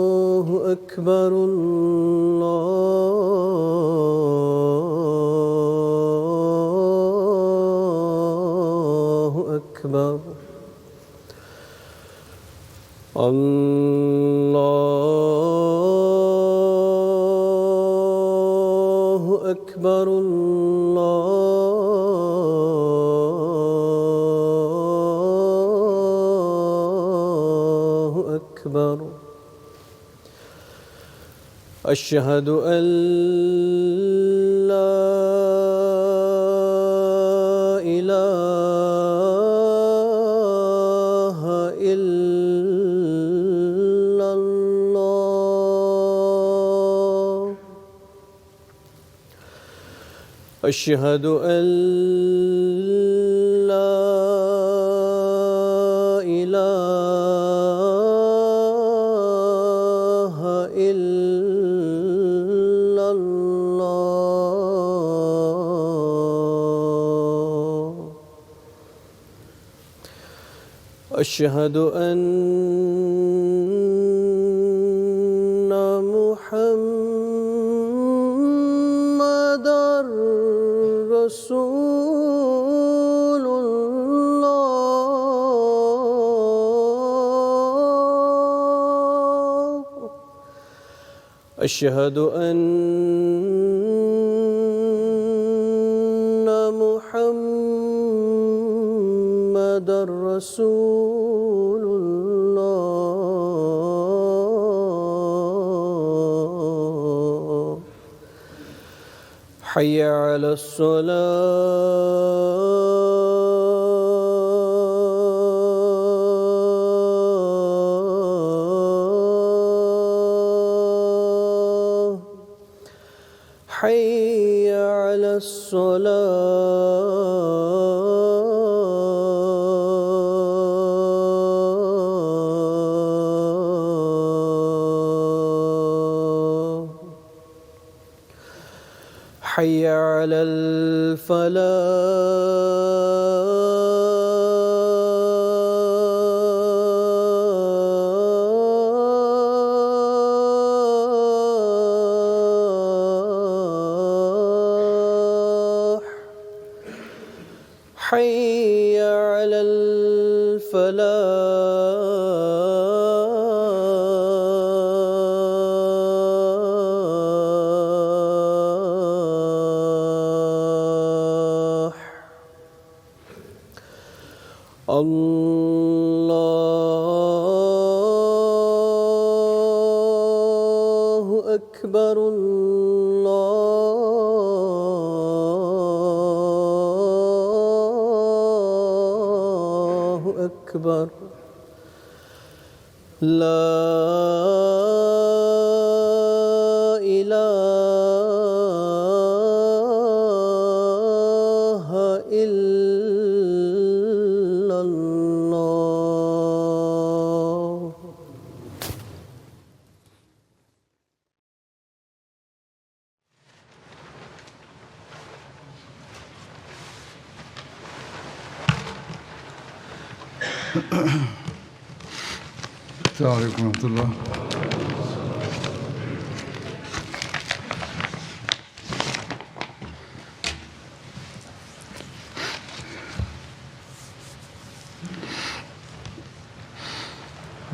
الله أكبر الله أكبر الله أكبر الله أكبر أشهد أن لا إله إلا الله أشهد أن لا إله إلا الله أشهد أن محمدا رسول الله أشهد أن محمدا رسول الله حي على الصلاة حي على الصلاة حي على الفلاح حي على الفلاح الله أكبر الله أكبر لا إله إلا الله. السلام عليكم ورحمة الله.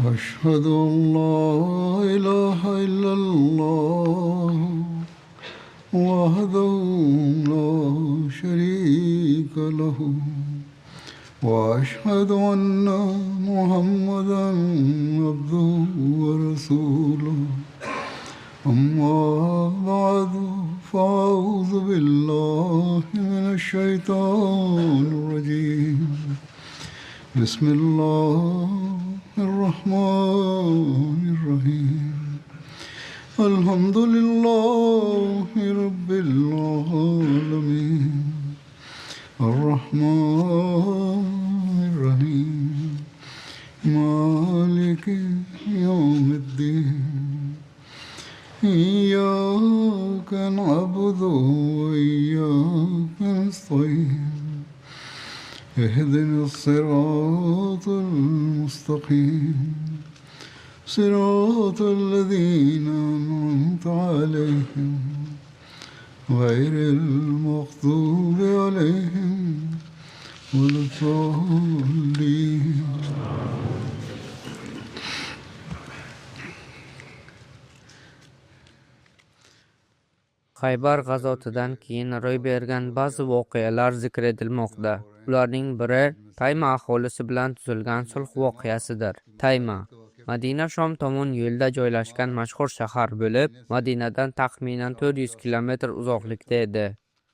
أشهد أن لا إله إلا الله وحده لا شريك له وأشهد أن محمدا عبده ورسوله. أما بعد، فأعوذ بالله من الشيطان الرجيم. بسم الله الرحمن الرحيم. الحمد لله رب العالمين الرحمن الرحيم مالك يوم الدين. إياك نعبد وإياك نستعين. اهدنا الصراط المستقيم صراط الذين أنعمت عليهم غير المغضوب عليهم ولا الضالين. Xaybar g'azotidan keyin ro'y bergan ba'zi voqealar zikr etilmoqda. Ularning biri Tayma aholisi bilan tuzilgan sulh voqeasidir. Tayma Madina Shom tomon yo'lda joylashgan mashhur shahar bo'lib, Madinadan taxminan 400 kilometr uzoqlikda edi.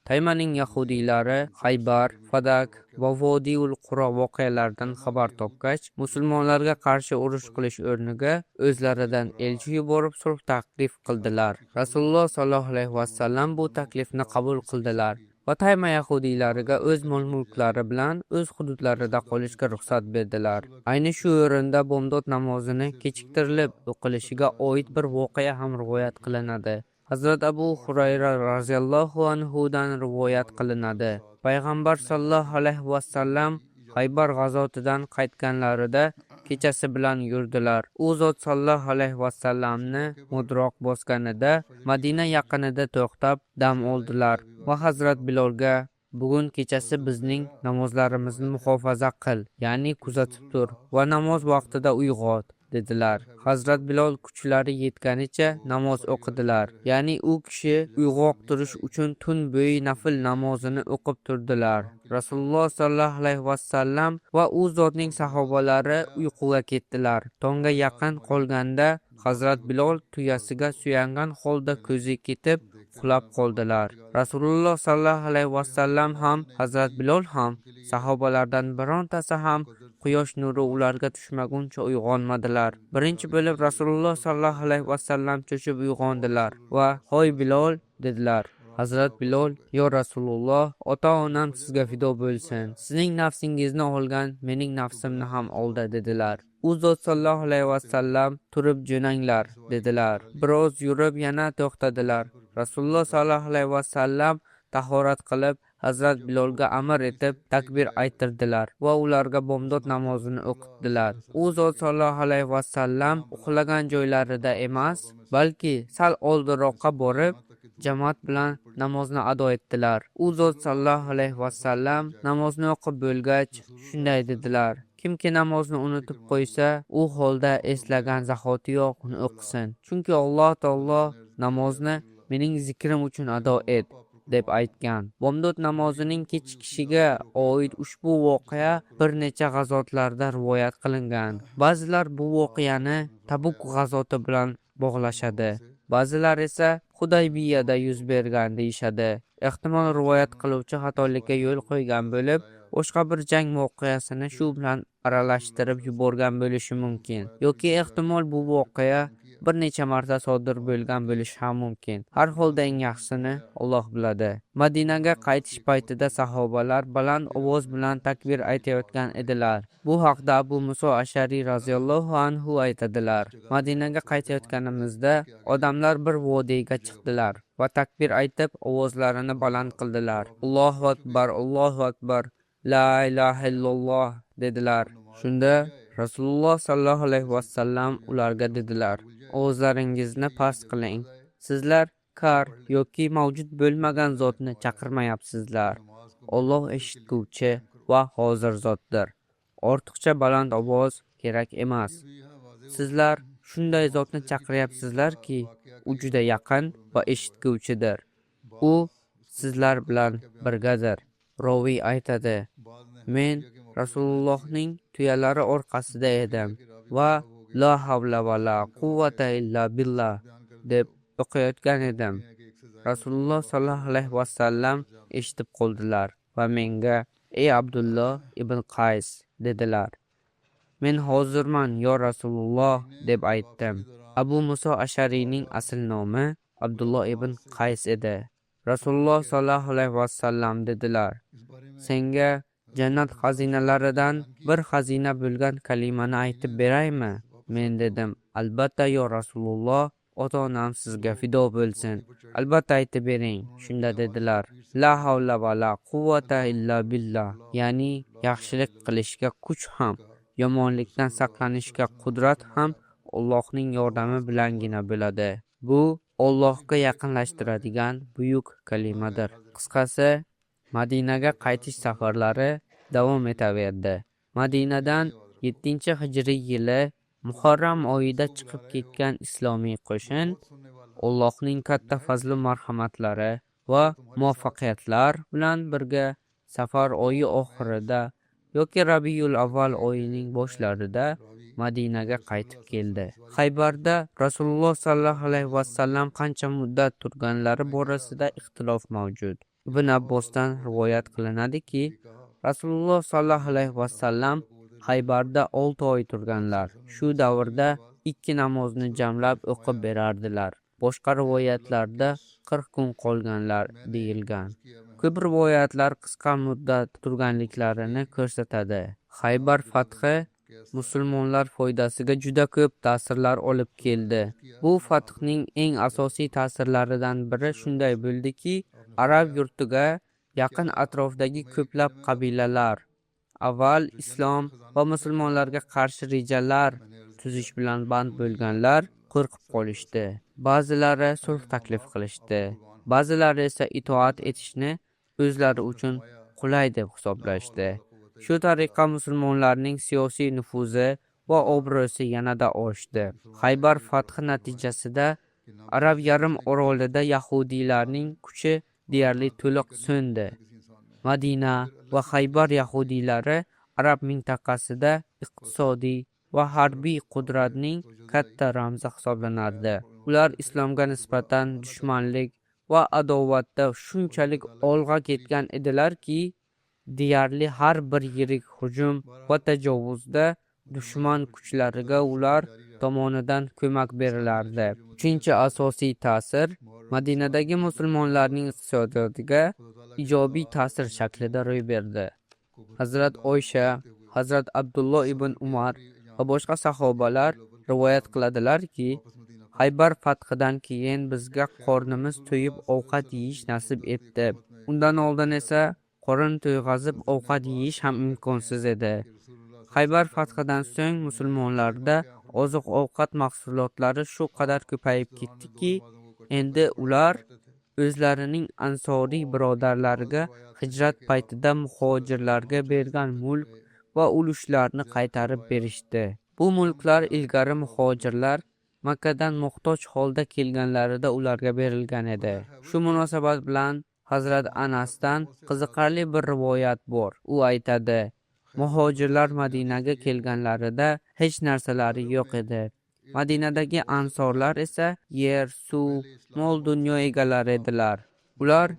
Taymaning yahudiylari Xaybar, Fadak va Vodiul Quro voqealaridan xabar topgach, musulmonlarga qarshi urush qilish o'rniga o'zlaridan elchi yuborib sulh taklif qildilar. Rasululloh sollallohu alayhi vasallam bu taklifni qabul qildilar va Tayma yahudiylariga o'z mol-mulklari bilan o'z hududlarida qolishga ruxsat berdilar. Ayni shu o'rinda bomdod namozini kechiktirilib o'qilishiga oid bir voqea ham rivoyat qilinadi. Hazrat Abu Hurayra roziyallohu anhu dan rivoyat qilinadi. Payg'ambar sollallohu alayhi vasallam Xaybar g'azotidan qaytganlarida kechasi bilan yurdilar. U zot sollallohu alayhi vasallamni mudroq bosganida Madina yaqinida to'xtab dam oldilar va Hazrat Bilolga: bugun kechasi bizning namozlarimizni muhofaza qil, ya'ni kuzatib tur va namoz vaqtida uyg'ot, dedilar. Hazrat Bilol kuchlari yetganicha namoz o'qidilar. Ya'ni u kishi uyg'oq turish uchun tun bo'yi nafl namozini o'qib turdilar. Rasululloh sollallohu alayhi vasallam va u zotning sahobalari uyquga ketdilar. Tongga yaqin qolganda Hazrat Bilol tuyasiga suyangan holda ko'zi ketib uxlab qoldilar. Rasululloh sollallohu alayhi vasallam ham, Hazrat Bilol ham, sahobalardan birontasi ham quyosh nuri ularga tushmaguncha uyg'onmadilar. Birinchi bo'lib Rasululloh sollallohu alayhi vasallam cho'chib uyg'ondilar va "Hoy Bilol" dedilar. Hazrat Bilol: "Yo Rasululloh, ota-onam sizga fido bo'lsin. Sizning nafsingizni olgan mening nafsimni ham oldi" dedilar. U zot sollallohu alayhi vasallam: "Turib jo'nanglar" dedilar. Biroz yurib yana to'xtadilar. Rasululloh sollallohu alayhi vasallam tahorat qilib, Hazrat Bilolga amr etib takbir ayttirdilar va ularga bomdod namozini o'qitdilar. U zot sollallohu alayhi vasallam uxlagan joylarida emas, balki sal oldinroqqa borib jamoat bilan namozni ado etdilar. U zot sollallohu alayhi vasallam namozni o'qib bo'lgach shunday dedilar: kimki namozni unutib qo'ysa, u holda eslagan zahotiyoq uni o'qisin. Chunki Alloh taolo namozni mening zikrim uchun ado et, deb aytgan. Bomdod namozining kechikishiga oid ushbu voqea bir necha g'azotlarda rivoyat qilingan. Ba'zilar bu voqeani Tabuk g'azoti bilan bog'lashadi. Ba'zilar esa Hudaybiyada yuz bergan deyishadi. Ehtimol rivoyat qiluvchi xatolikka yo'l qo'ygan bo'lib, boshqa bir jang voqeasini shu bilan aralashtirib yuborgan bo'lishi mumkin. Yoki ehtimol bu voqea bir necha marta sodir bo'lgan bo'lishi ham mumkin. Har holda eng yaxshisini Alloh biladi. Madinaga qaytish paytida sahobalar baland ovoz bilan takbir aytayotgan edilar. Bu haqda Abu Muso Ashariy roziyallohu anhu aytadilar: Madinaga qaytayotganimizda odamlar bir vodiyga chiqdilar va takbir aytib ovozlarini baland qildilar. Allohu akbar, Allohu akbar, la ilaha illalloh dedilar. Shunda Rasululloh sollallohu alayhi vasallam ularga dedilar: ovozlaringizni past qiling. Sizlar kar yoki mavjud bo'lmagan zotni chaqirmayapsizlar. Alloh eshitguvchi va hozir zotdir. Ortiqcha baland ovoz kerak emas. Sizlar shunday zotni chaqiryapsizlarki, u juda yaqin va eshitguvchidir. U sizlar bilan birgadir. Roviy aytadi: men Rasulullohning tuyalari orqasida edim va la havla va la quvvata illa billah deb o'qiyotgan edim. Rasululloh sollallohu alayhi vasallam eshitib qoldilar va menga: "Ey Abdulloh ibn Qays" dedilar. Men hozirman, yo Rasululloh deb aytdim. Abu Muso Ashariyning asl nomi Abdulloh ibn Qays edi. Rasululloh sollallohu alayhi vasallam dedilar: senga jannat xazinalaridan bir xazina bo'lgan kalimani aytib beraymi? Men dedim: albatta yo Rasululloh, ota-onam sizga fido bo'lsin. Albatta aytib bering. Shunda dedilar: La havla va la quvvata illa billah, ya'ni yaxshilik qilishga kuch ham, yomonlikdan saqlanishga qudrat ham Allohning yordami bilangina bo'ladi. Bu Allohga yaqinlashtiradigan buyuk kalimadir. Qisqasi, Madinaga qaytish safarlari davom etaverdi. Madinadan 7-hijriy yili Muharram oyida chiqib ketgan islomiy qo'shin Allohning katta fazlu marhamatlari va muvaffaqiyatlar bilan birga safar oyi oxirida yoki Rabiul Avval oyining boshlarida Madinaga qaytib keldi. Xaybarda Rasululloh sallallohu alayhi vasallam qancha muddat turganlari borasida ixtilof mavjud. Ibn Abbosdan rivoyat qilinadiki, Rasululloh sallallohu alayhi vasallam Xaybarda 6 oy turganlar. Shu davrda 2 namozni jamlab o'qib berardilar. Boshqa rivoyatlarda 40 kun qolganlar deyilgan. Ko'p rivoyatlar qisqa muddat turganliklarini ko'rsatadi. Xaybar fathi musulmonlar foydasiga juda ko'p ta'sirlar olib keldi. Bu fathning eng asosiy ta'sirlaridan biri shunday bo'ldiki, arab yurtiga yaqin atrofdagi ko'plab qabilalar avval islom va musulmonlarga qarshi rejalar tuzish bilan band bo'lganlar qo'rqib qolishdi. Ba'zilari sulh taklif qilishdi, ba'zilari esa itoat etishni o'zlari uchun qulay deb hisoblashdi. Shu tariqa musulmonlarning siyosiy nufuzi va obro'si yanada oshdi. Xaybar fathi natijasida Arab yarim orolida yahudiylarning kuchi deyarli to'liq so'ndi. Madina va Xaybar yahudiylari arab mintaqasida iqtisodiy va harbiy qudratning katta ramzi hisoblanardi. Ular islomga nisbatan dushmanlik va adovatda shunchalik olg'a ketgan edilarki, deyarli har bir yirik hujum va tajovuzda dushman kuchlariga ular tomonidan ko'mak berilardi. Uchinchi asosiy ta'sir Madinadagi musulmonlarning iqtisodiyotiga ijobiy ta'sir shaklida ro'y berdi. Hazrat Oysha, Hazrat Abdulloh ibn Umar va boshqa sahobalar rivoyat qiladilarki, Xaybar fathidan keyin bizga qornimiz to'yib ovqat yeyish nasib etdi. Undan oldin esa qorin to'yg'azib ovqat yeyish ham imkonsiz edi. Xaybar fathidan so'ng musulmonlarda oziq-ovqat mahsulotlari shu qadar ko'payib ketdiki, endi ular o'zlarining ansoriy birodarlariga hijrat paytida muhojirlarga bergan mulk va ulushlarni qaytarib berishdi. Bu mulklar ilgari muhojirlar Makkadan muhtoj holda kelganlarida ularga berilgan edi. Shu munosabat bilan Hazrat Anasdan qiziqarli bir rivoyat bor. U aytadi: Muhojirlar Madinaga kelganlarida hech narsalari yo'q edi. Madinadagi ansorlar esa yer, suv, mol-dunyo egalari edilar. Ular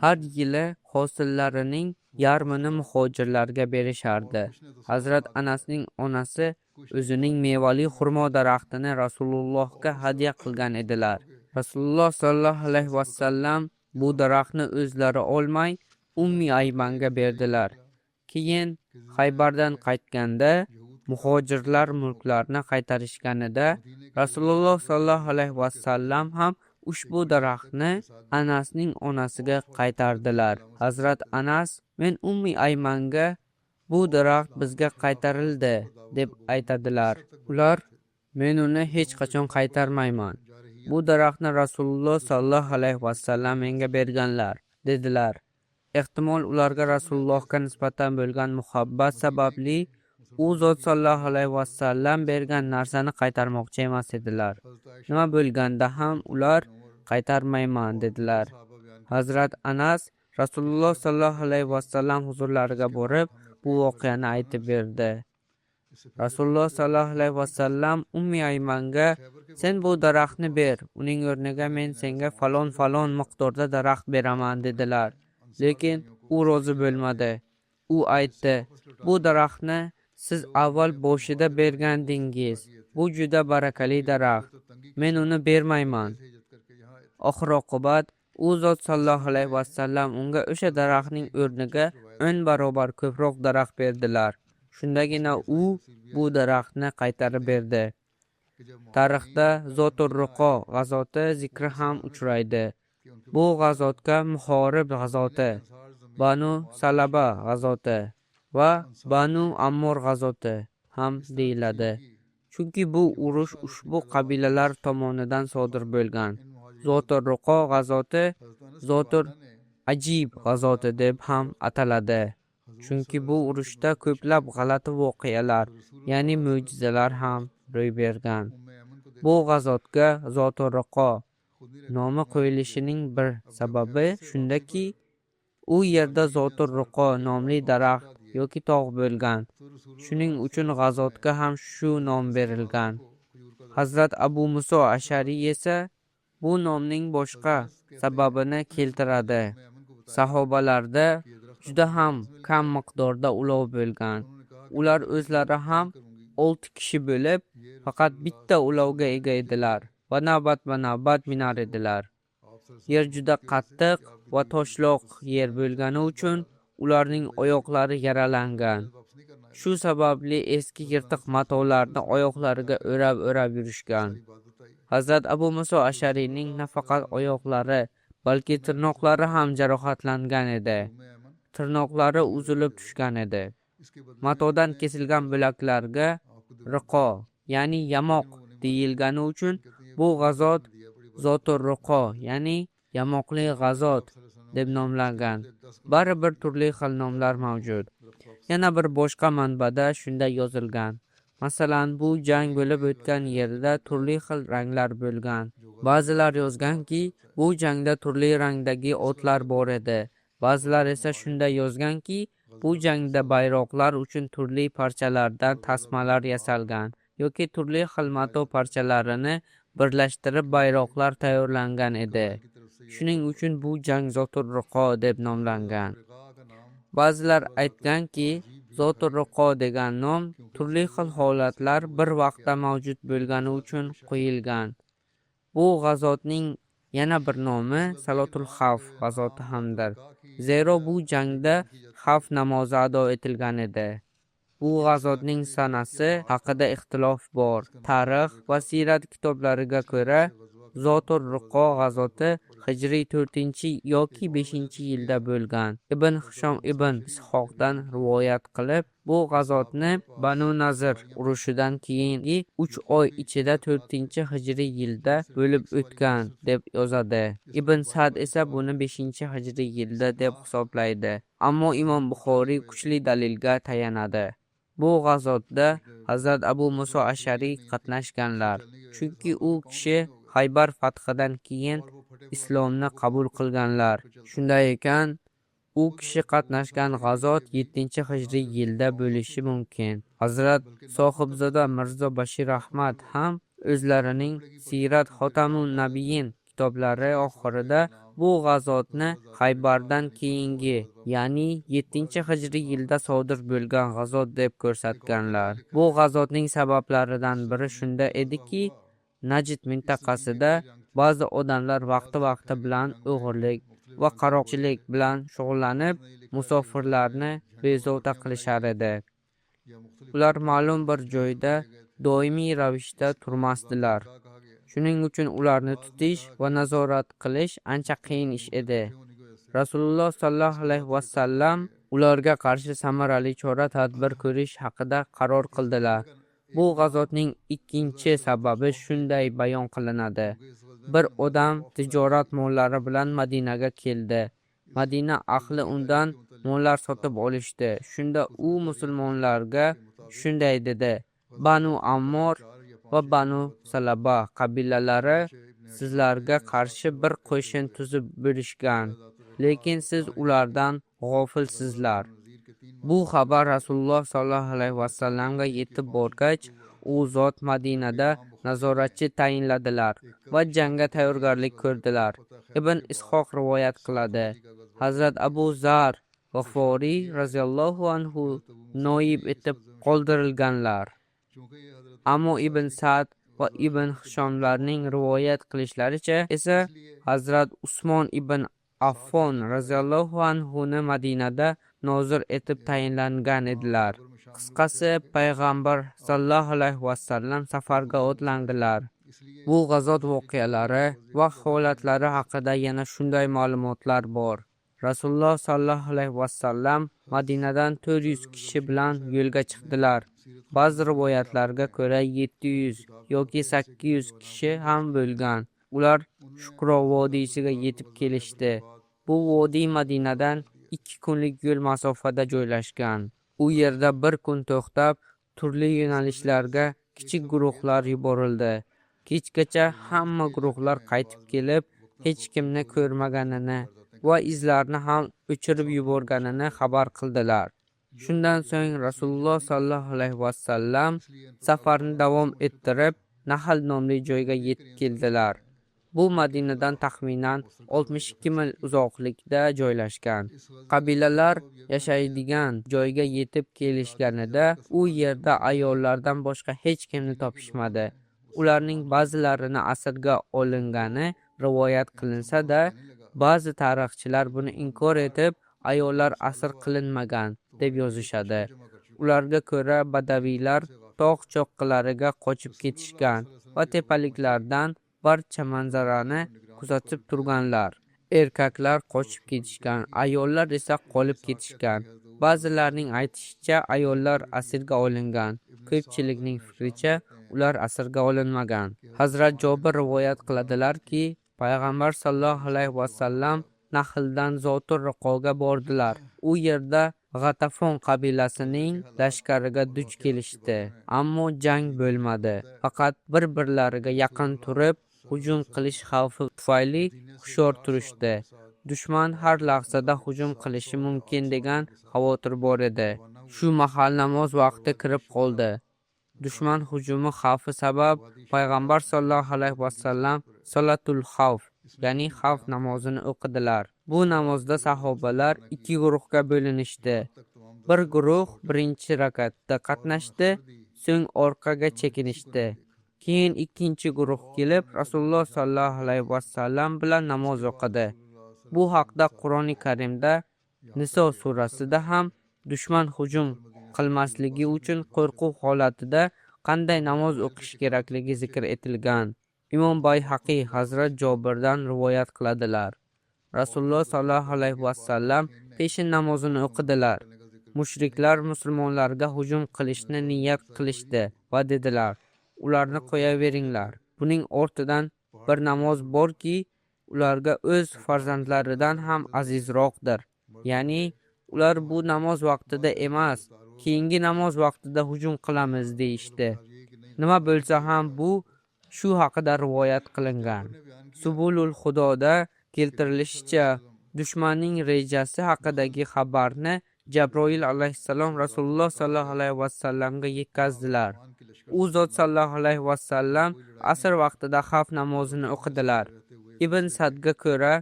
har yili hosillarining yarmini muhojirlarga berishardi. Hazrat Anasning onasi o'zining mevali xurmo daraxtini Rasulullohga hadya qilgan edilar. Rasululloh sollallohu alayhi vasallam bu daraxtni o'zlari olmay, Ummi Aymanga berdilar. Keyin Xaybardan qaytganda muhojirlar mulklarni qaytarishganida Rasululloh sollallohu alayhi vasallam ham ushbu daraxtni Anasning onasiga qaytardilar. Hazrat Anas: "Men Ummi Aymanga bu daraxt bizga qaytarildi" deb aytadilar. Ular: "Men uni hech qachon qaytarmayman. Bu daraxtni Rasululloh sollallohu alayhi vasallam menga berganlar" dedilar. Ehtimol ularga Rasulullohga nisbatan bo'lgan muhabbat sababli u zot sollallohu alayhi vasallam bergan narsani qaytarmoqchi emas edilar. Nima bo'lganda ham ular qaytarmayman dedilar. Hazrat Anas Rasululloh sollallohu alayhi vasallam huzurlariga borib, bu voqeani aytib berdi. Rasululloh sollallohu alayhi vasallam Ummi Aymanga: "Sen bu daraxtni ber, uning o'rniga men senga falon-falon miqdorda daraxt beraman" dedilar. Lekin u rozi bo'lmadi. U aytdi: "Bu daraxtni siz avval boshida bergandingiz. Bu juda barakali daraxt. Men uni bermayman." Oxir oqibat u zot sollallohu alayhi vasallam unga o'sha daraxtning o'rniga 10 barobar ko'proq daraxt berdilar. Shundagina u bu daraxtni qaytarib berdi. Tarixda Zotur Ruqo g'azoti zikri ham uchraydi. Bu g'azotga Muhorib g'azoti, Banu Salaba g'azoti va Banu Ammor g'azoti ham deyiladi. Chunki bu urush ushbu qabilalar tomonidan sodir bo'lgan. Zotur Ruqo g'azoti Zotur Ajib g'azoti deb ham ataladi. Chunki bu urushda ko'plab g'alati voqealar, ya'ni mo'jizalar ham ro'y bergan. Bu g'azotga Zotur Ruqo nomi qo'yilishining bir sababi shundaki, u yerda Zotur Ruqo nomli daraxt yoki tog' bo'lgan. Shuning uchun g'azotga ham shu nom berilgan. Hazrat Abu Muso Ashariy esa bu nomning boshqa sababini keltiradi. Sahobalarda juda ham kam miqdorda ulov bo'lgan. Ular o'zlari ham 6 kishi bo'lib, faqat bitta ulovga ega edilar va navbatma-navbat minar edilar. Yer juda qattiq va toshloq yer bo'lgani uchun ularning oyoqlari yaralangan. Shu sababli eski yirtiq matolarni oyoqlariga o'rab-o'rab yurishgan. Hazrat Abu Muso Ashariyning nafaqat oyoqlari, balki tirnoqlari ham jarohatlangan edi. Tirnoqlari uzilib tushgan edi. Matodan kesilgan bo'laklarga riqo, ya'ni yamoq deyilgani uchun bu g'azot Zotur Ruqo, ya'ni yamoqli g'azot deb nomlangan. Baribir turli xil nomlar mavjud. Yana bir boshqa manbada shunday yozilgan. Masalan, bu jang bo'lib o'tgan yerda turli xil ranglar bo'lgan. Ba'zilar yozganki, bu jangda turli rangdagi otlar bor edi. Ba'zilar esa shunday yozganki, bu jangda bayroqlar uchun turli parchalardan tasmalar yasalgan yoki turli xil mato parchalarini birlashtirib bayroqlar tayyorlangan edi. Shuning uchun bu jang Zotur Ruqo deb nomlangan. Ba'zilar aytganki, Zotur Ruqo degan nom turli xil holatlar bir vaqtda mavjud bo'lgani uchun qo'yilgan. Bu g'azotning yana bir nomi Salotul Xavf g'azoti hamdir. Zero bu jangda xavf namozi ado etilgan edi. Bu g'azotning sanasi haqida ixtilof bor. Tarix va siyrat kitoblariga ko'ra, Zotur Ruqo g'azoti hijriy 4 yoki 5-yilda bo'lgan. Ibn Hishom ibn Ishoqdan rivoyat qilib, bu g'azotni Banu Nazir urushidan keyingi 3 oy ichida 4-hijriy yilda bo'lib o'tgan deb yozadi. Ibn Sad esa buni 5-hijriy yilda deb hisoblaydi. Ammo Imom Buxoriy kuchli dalilga tayanadi. Bu g'azotda Hazrat Abu Muso Ashariy qatnashganlar. Chunki u kishi Xaybar fathidan keyin islomni qabul qilganlar. Shunday ekan, u kishi qatnashgan g'azot 7-hijriy yilda bo'lishi mumkin. Hazrat Sohibzoda Mirzo Bashir Ahmad ham o'zlarining Siyrat Xotamun Nabiyyin kitoblari oxirida bu g'azotni Xaybardan keyingi, ya'ni 7-hijriy yilda sodir bo'lgan g'azot deb ko'rsatganlar. Bu g'azotning sabablaridan biri shunda ediki, Najd mintaqasida ba'zi odamlar vaqti-vaqti bilan o'g'irlik va qaroqchilik bilan shug'ullanib, musofirlarni bezovta qilishar edi. Ular ma'lum bir joyda doimiy ravishda turmasdilar. Shuning uchun ularni tutish va nazorat qilish ancha qiyin ish edi. Rasululloh sollallohu alayhi vasallam ularga qarshi samarali chora-tadbir ko'rish haqida qaror qildilar. Bu g'azotning ikkinchi sababi shunday bayon qilinadi. Bir odam tijorat mollari bilan Madinaga keldi. Madina ahli undan mollar sotib olishdi. Shunda u musulmonlarga shunday dedi: Banu Ammor va Banu Salaba qabilalari sizlarga qarshi bir qo'shin tuzib bo'lishgan, lekin siz ulardan g'ofilsizlar. Bu xabar Rasululloh sollallohu alayhi vasallamga yetib borgach, u zot Madinada nazoratchi tayinladilar va jangga tayyorgarlik ko'rdilar. Ibn Ishoq rivoyat qiladi. Hazrat Abu Zar G'iforiy roziyallohu anhu noib etib qoldirilganlar. Ammo Ibn Sa'd va Ibn Hishomlarning rivoyat qilishlaricha esa Hazrat Usmon ibn Affon roziyallohu anhuni Madinada nozir etib tayinlangan edilar. Qisqasi, payg'ambar sollallohu alayhi vasallam safarga otlandilar. Bu g'azot voqealari va holatlari haqida yana shunday ma'lumotlar bor. Rasululloh sollallohu alayhi vasallam Madinadan 400 kishi bilan yo'lga chiqdilar. Ba'zi rivoyatlarga ko'ra 700 yoki 800 kishi ham bo'lgan. Ular Shukro vodiysiga yetib kelishdi. Bu vodiy Madinadan 2 kunlik yo'l masofada joylashgan. U yerda bir kun to'xtab, turli yo'nalishlarga kichik guruhlar yuborildi. Kechgacha hamma guruhlar qaytib kelib, hech kimni ko'rmaganini va izlarni ham o'chirib yuborganini xabar qildilar. Shundan so'ng Rasululloh sollallohu alayhi vasallam safarni davom ettirib, Nahl nomli joyga yetib keldilar. Bu Madinadan taxminan 62 mil uzoqlikda joylashgan. Qabilalar yashaydigan joyga yetib kelishganida u yerda ayollardan boshqa hech kimni topishmadi. Ularning ba'zilarini asirga olingani rivoyat qilinsa-da, ba'zi tarixchilar buni inkor etib, ayollar asir qilinmagan deb yozishadi. Ularga ko'ra badaviylar tog' cho'qqilariga qochib ketishgan va tepaliklardan barcha manzarani kuzatib turganlar. Erkaklar qochib ketishgan, ayollar esa qolib ketishgan. Ba'zilarning aytishicha, ayollar asirga olingan. Ko'pchilikning fikricha, ular asirga olinmagan. Hazrat Jobir rivoyat qiladilarki, Payg'ambar sollallohu alayhi vasallam Nahldan Zotur Riqoga bordilar. U yerda G'atafon qabilasining lashkariga duch kelishdi. Ammo jang bo'lmadi. Faqat bir-birlariga yaqin turib, hujum qilish xavfi tufayli hushyor turishdi. Dushman har lahzada hujum qilishi mumkin degan xavotir bor edi. Shu mahal namoz vaqti kirib qoldi. Dushman hujumi xavfi sabab Payg'ambar sollallohu alayhi vasallam solatul xavf, ya'ni xavf namozini o'qidilar. Bu namozda sahobalar ikki guruhga bo'linishdi. Bir guruh birinchi rakatda qatnashdi, so'ng orqaga chekinishdi. Keyin ikkinchi guruh kelib Rasululloh sollallohu alayhi vasallam bilan namoz o'qidi. Bu haqda Qur'oni Karimda Niso surasida ham dushman hujum qilmasligi uchun qo'rquv holatida qanday namoz o'qish kerakligi zikr etilgan. Imom Bayhaqiy Hazrat Jobirdan rivoyat qiladilar. Rasululloh sollallohu alayhi vasallam peshin namozini o'qidilar. Mushriklar musulmonlarga hujum qilishni niyat qilishdi va dedilar: ularni qo'yaveringlar. Buning ortidan bir namoz borki, ularga o'z farzandlaridan ham azizroqdir. Ya'ni ular bu namoz vaqtida emas, keyingi namoz vaqtida hujum qilamiz deyishdi. Nima bo'lsa ham bu shu haqida rivoyat qilingan. Subulul Xudoda keltirilishicha, dushmanning rejasi haqidagi xabarni Jabroil alayhissalom Rasululloh sollallohu alayhi vasallamga yetkazdilar. U zot sollallohu alayhi vasallam asr vaqtida xavf namozini o'qidilar. Ibn Sadga ko'ra,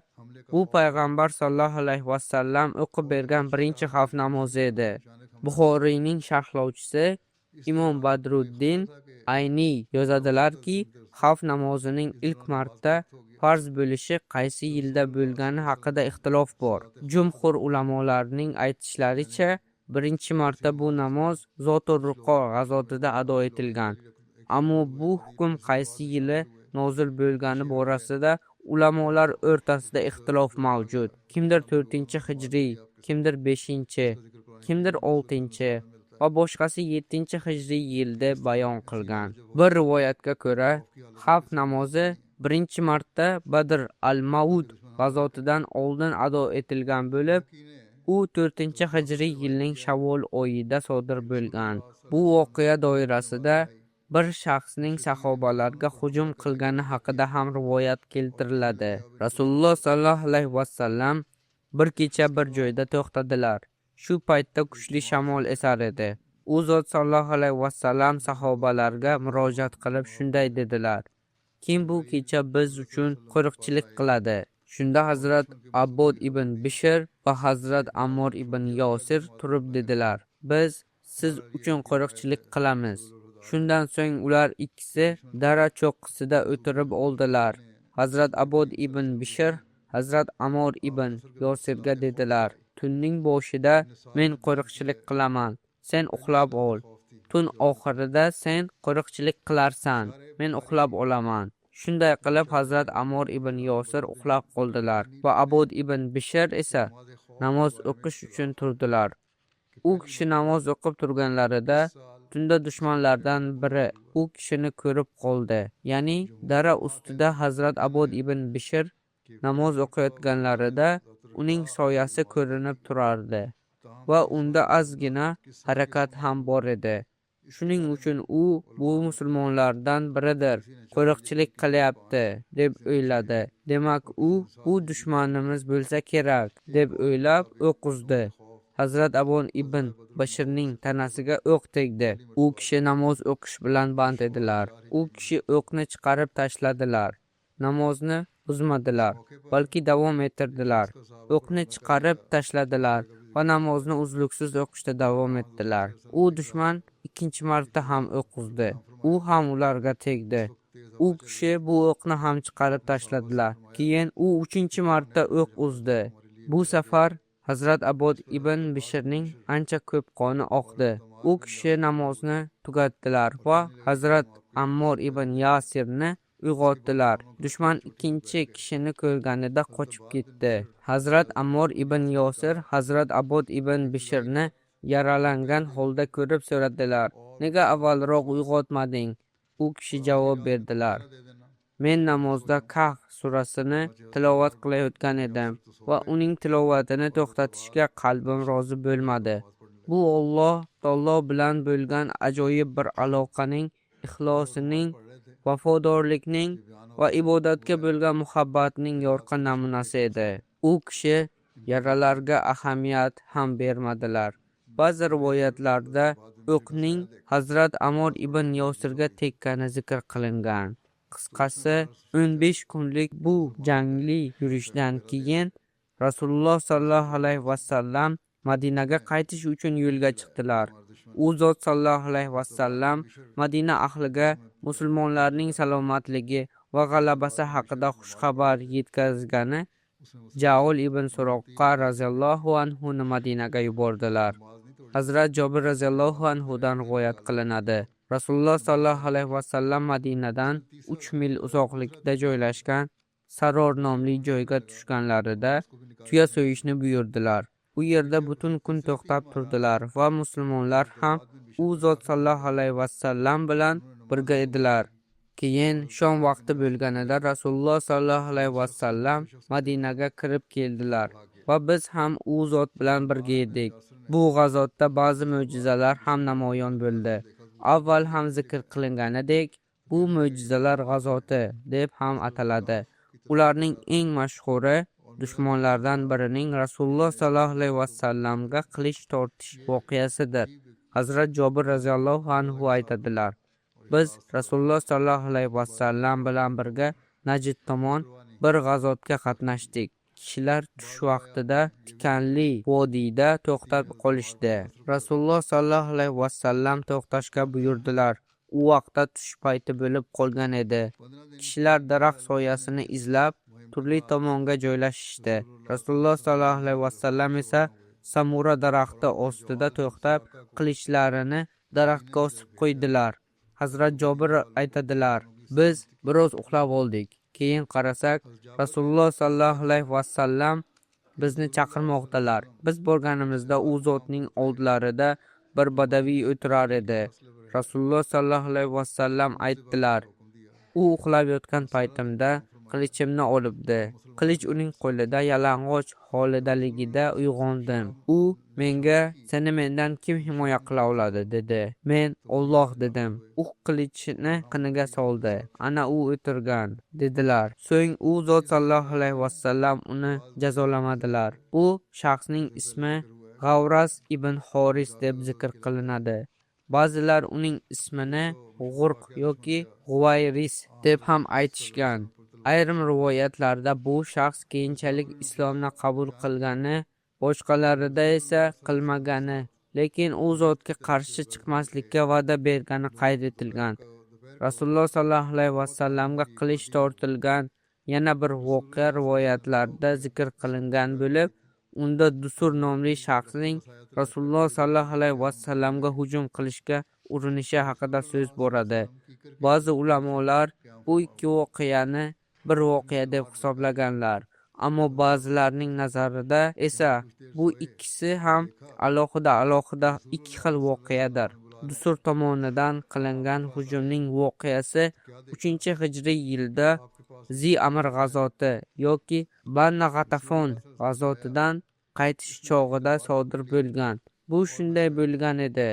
bu payg'ambar sollallohu alayhi vasallam o'qib bergan birinchi xavf namozi edi. Buxoriyning sharhlovchisi Imom Badruddin Ayniy yozadilarki, xavf namozining ilk marta farz bo'lishi qaysi yilda bo'lgani haqida ixtilof bor. Jumhur ulamolarning aytishlaricha, birinchi marta bu namoz Zotur Riqo g'azotida ado etilgan. Ammo bu hukm qaysi yili nozil bo'lgani borasida ulamolar o'rtasida ixtilof mavjud. Kimdir 4-hijriy, kimdir 5-, kimdir 6- va boshqasi 7-hijriy yilda bayon qilgan. Bir rivoyatga ko'ra, xavf namozi birinchi marta Badr al-Maud g'azotidan oldin ado etilgan bo'lib, u 4-hijriy yilning Shavvol oyida sodir bo'lgan. Bu voqea doirasida bir shaxsning sahobalarga hujum qilgani haqida ham rivoyat keltiriladi. Rasululloh sollallohu alayhi vasallam bir kecha bir joyda to'xtadilar. Shu paytda kuchli shamol esar edi. U zot sollallohu alayhi vasallam sahobalarga murojaat qilib shunday dedilar: Kim bu kecha biz uchun qo'riqchilik qiladi? Shunda Hazrat Abbod ibn Bishr va Hazrat Ammor ibn Yosir turib dedilar: Biz siz uchun qo'riqchilik qilamiz. Shundan so'ng ular ikkisi dara cho'qqisida o'tirib oldilar. Hazrat Abbod ibn Bishr Hazrat Ammor ibn Yosirga dedilar: Tunning boshida men qo'riqchilik qilaman, sen uxlab ol. Tun oxirida sen qo'riqchilik qilarsan, men uxlab olaman. Shunday qilib Hazrat Ammor ibn Yosir uxlab qoldilar va Abbod ibn Bishr esa namoz o'qish uchun turdilar. U kishi namoz o'qib turganlarida tunda dushmanlardan biri u kishini ko'rib qoldi. Ya'ni dara ustida Hazrat Abbod ibn Bishr namoz o'qiyotganlarida uning soyasi ko'rinib turardi va unda ozgina harakat ham bor edi. Shuning uchun u bu musulmonlardan biridir, qo'riqchilik qilyapti deb o'yladi. Demak, u bu dushmanimiz bo'lsa kerak deb o'ylab o'q uzdi. Hazrat Abbod ibn Bishrning tanasiga o'q tegdi. U kishi namoz o'qish bilan band edilar. U kishi o'qni chiqarib tashladilar. Namozni buzmadilar, balki davom ettirdilar. O'qni chiqarib tashladilar va namozni uzluksiz o'qishda davom etdilar. U dushman ikkinchi marta ham o'q uzdi. U ham ularga tegdi. U kishi bu o'qni ham chiqarib tashladilar. Keyin u uchinchi marta o'q uzdi. Bu safar Hazrat Abbod ibn Bishrning ancha ko'p qoni oqdi. U kishi namozni tugatdilar va Hazrat Ammor ibn Yasirni uyg'otdilar. Dushman ikkinchi kishini ko'rganida qochib ketdi. Hazrat Ammor ibn Yosir Hazrat Abbod ibn Bishrni yaralangan holda ko'rib so'radilar: "Nega avvalroq uyg'otmading?" U kishi javob berdilar: "Men namozda Kahf surasini tilovat qilayotgan edim va uning tilovatini to'xtatishga qalbim rozi bo'lmadi." Bu Alloh taolo bilan bo'lgan ajoyib bir aloqaning, ixlosining, vafodorlikning va ibodatga bo'lgan muhabbatning yorqin namunasi edi. U kishi yaralarga ahamiyat ham bermadilar. Ba'zi rivoyatlarda o'qning Hazrat Ammor ibn Yosirga tekkani zikr qilingan. Qisqasi, 15 kunlik bu jangli yurishdan keyin Rasululloh sollallohu alayhi vasallam Madinaga qaytish uchun yo'lga chiqdilar. U zot sollallohu alayhi vasallam Madina ahliga musulmonlarning salomatligi va g'alabasi haqida xushxabar yetkazgani Jaul ibn Suroqqa roziyallohu anhuni Madinaga yubordilar. Hazrat Jobir roziyallohu anhudan rivoyat qilinadi. Rasululloh sollallohu alayhi vasallam Madinadan 3 mil uzoqlikda joylashgan Saror nomli joyga tushganlarida tuya so'yishni buyurdilar. U yerda butun kun to'xtab turdilar va musulmonlar ham u zot sollallohu alayhi vasallam bilan birga edilar. Keyin shom vaqti bo'lganida Rasululloh sollallohu alayhi vasallam Madinaga kirib keldilar va biz ham u zot bilan birga edik. Bu g'azotda ba'zi mo'jizalar ham namoyon bo'ldi. Avval ham zikr qilinganidek, bu mo'jizalar g'azoti deb ham ataladi. Ularning eng mashhuri dushmanlardan birining Rasululloh sollallohu alayhi vasallamga qilich tortish voqeasidir. Hazrat Jobir roziyallohu anhu aytadilar: Biz Rasululloh sollallohu alayhi vasallam bilan birga Najd tomon bir g'azotga qatnashdik. Kishilar tush vaqtida tikanli vodiyda to'xtab qolishdi. Rasululloh sollallohu alayhi vasallam to'xtashga buyurdilar. U vaqtda tush payti bo'lib qolgan edi. Kishilar daraxt soyasini izlab turli tomonga joylashishdi. Rasululloh sollallohu alayhi vasallam esa samura daraxti ostida to'xtab, qilichlarini daraxtga osib qo'ydilar. Hazrat Jobir aytadilar: Biz biroz uxlab oldik. Keyin qarasak, Rasululloh sollallohu alayhi vasallam bizni chaqirmoqdalar. Biz borganimizda u zotning oldlarida bir badaviy o'tirar edi. Rasululloh sollallohu alayhi vasallam aytdilar: U uxlab yotgan paytimda qilichimni olibdi. Qilich uning qo'lida yalang'och holidaligida uyg'ondim. U menga: "Seni mendan kim himoya qila oladi?" dedi. Men: "Olloh" dedim. U qilichni qiniga soldi. Ana u o'tirgan, dedilar. So'ng u zot sollallohu alayhi vasallam uni jazolamadilar. Bu shaxsning ismi G'avras ibn Xoris deb zikr qilinadi. Ba'zilar uning ismini G'urq yoki G'uvayris deb ham aytishgan. Ayrim rivoyatlarda bu shaxs keyinchalik islomni qabul qilgani, boshqalarida esa qilmagani, lekin u zotga qarshi chiqmaslikka va'da bergani qayd etilgan. Rasululloh sollallohu alayhi vasallamga qilich tortilgan yana bir voqea rivoyatlarda zikr qilingan bo'lib, unda Dusur nomli shaxsning Rasululloh sollallohu alayhi vasallamga hujum qilishga urinishi haqida so'z boradi. Ba'zi ulamolar bu ikki voqeani bir voqea deb hisoblaganlar. Ammo ba'zilarning nazarida esa bu ikkisi ham alohida-alohida ikki xil voqeadir. Dusur tomonidan qilingan hujumning voqeasi 3-hijriy yilda Zi Amir g'azoti yoki Banna G'atafon g'azotidan qaytish chog'ida sodir bo'lgan. Bu shunday bo'lgan edi.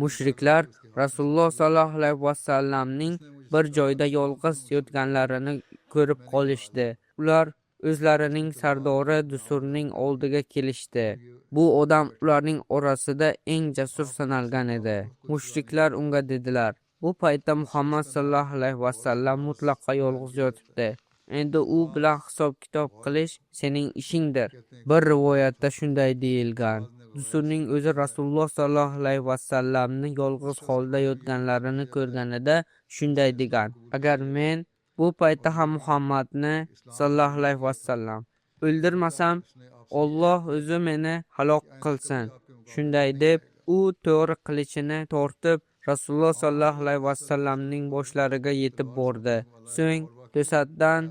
Mushriklar Rasululloh sollallohu alayhi vasallamning bir joyda yolg'iz yotganlarini ko'rib qolishdi. Ular o'zlarining sardori Dusurning oldiga kelishdi. Bu odam ularning orasida eng jasur sanalgan edi. Mushriklar unga dedilar: "Bu paytda Muhammad sollallohu alayhi vasallam mutlaqo yolg'iz yotibdi. Endi u bilan hisob-kitob qilish sening ishingdir." Bir rivoyatda shunday deyilgan. Dusurning o'zi Rasululloh sollallohu alayhi vasallamni yolg'iz holda yotganlarini ko'rganida shunday degan: "Agar men bu paytda ham Muhammadni sollallohu alayhi vasallam o'ldirmasam, Alloh o'zi meni halok qilsin." Shunday deb u to'g'ri qilichini tortib Rasululloh sollallohu alayhi vasallamning boshlariga yetib bordi. So'ng to'satdan